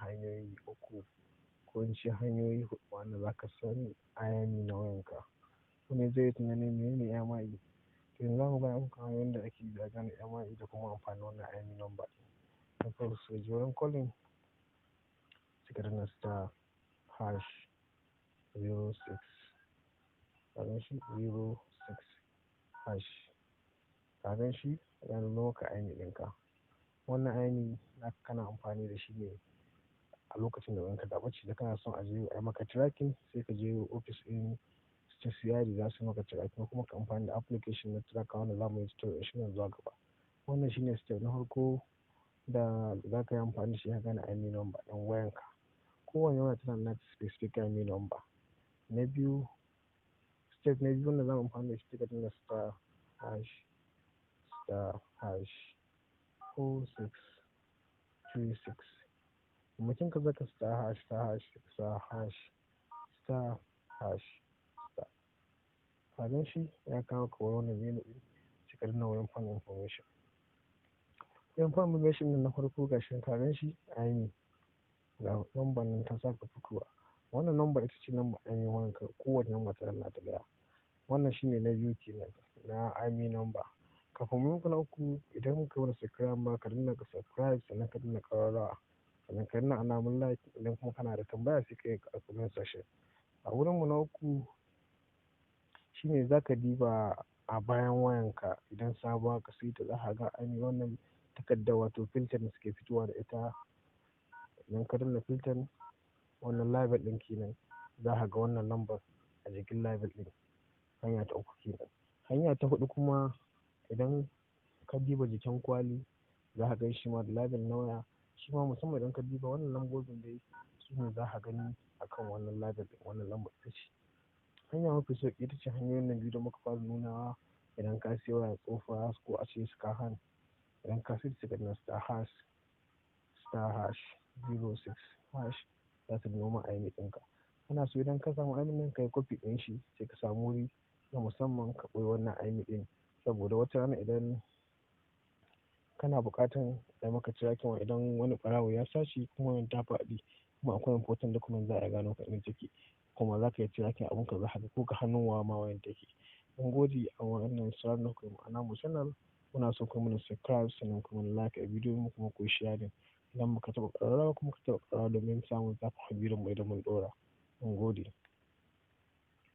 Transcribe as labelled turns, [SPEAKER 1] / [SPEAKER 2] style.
[SPEAKER 1] Hanyoyi uku ko in ce hanyoyi huɗu wanda za ka san IMEI na wayanka. Wani zai yi tunanin menene IMEI? To yanzu zamu gaya muku hanyoyin da ake bi a gane IMEI da kuma amfanin wannan IMEI number ɗin. Na farko, sai wurin calling, sai ka danna *#06, ka gan shi, 06#, ka gan shi, ya nuno maka IMEI ɗinka. Wannan IMEI naka kana amfani da shi ne a lokacin da wayanka ta ɓace da kana son a je a yi maka tracking, sai ka je ofis ɗin CID za su yi maka tracking, kuma ka amfani da application na tracker wanda zamu yi tutorial shi nan zuwa gaba. Wannan shine step na farko da za ka yi amfani da shi ka gane IMEI number ɗin wayanka. Kowane waya tana da nata specific IMEI number. Na biyu, step na biyu wanda zamu amfani da shi, sai ka danna *#*#4636. Mutum ka saka star hash star hash star hash star hash star. Ka gan shi, ya kawo ka wannan menu ɗin, sai ka danna wurin phone information. Wurin phone information ɗin na farko, gashi nan, ka gan shi, IMEI. Ga number nan ta sake fitowa. Wannan number ita ce number IMEI wayanka, kowace number tana da nata ɗaya. Wannan shine na biyu kenan na IMEI number. Kafin mu muku na uku, idan muka mana subscribe ba, ka danna ka subscribe, sannan ka danna ƙararrawa. Sannan ka danna alamar like. Idan kuma kana da tambaya, sai ka yi a comment section. A wurin mu na uku shine za ka diba a bayan wayanka. Idan sabuwa ka sayi ta, za ka ga an yi wannan takarda, wato filter da suke fitowa da ita. Idan ka danna filter, wannan label ɗin kenan, za ka ga wannan number a jikin label ɗin. Hanya ta uku kenan. Hanya ta huɗu kuma, idan ka diba jikin kwali, za ka gan shi ma da label na waya. Shi ma musamman idan ka diba wannan lambobin dai, su ne za ka gani a kan wannan label ɗin, wannan lambar ita ce. Hanya mafi sauƙi ita ce hanyoyin nan biyu da muka fara nunawa. Idan ka siya waya tsofa ko a ce second hand, idan ka siya, sai ka danna *#*#06#, za ta nuno ma IMEI ɗinka. Ana so idan ka samu IMEI ɗin, ka yi copy ɗin shi, sai ka samu wuri na musamman ka ɓoye wannan IMEI ɗin. Saboda wata rana idan kana buƙatan a yi maka tracking, idan wani ɓarawo ya sace kuma wayan ta faɗi kuma akwai important document, za a iya gano ka inda take. Kuma za ka yi tracking abunka, za ka ga ko ga hannun wa ma wayan take. Mun gode a wannan sauraron da kuka yi a namu channel. Muna so ku mana subscribe, sannan ku mana like a bidiyon mu, kuma ku yi sharing. Idan muka taɓa ƙararrawa kuma ka taɓa ƙararrawa domin samun zafafan bidiyon mu idan mun ɗora. Mun gode.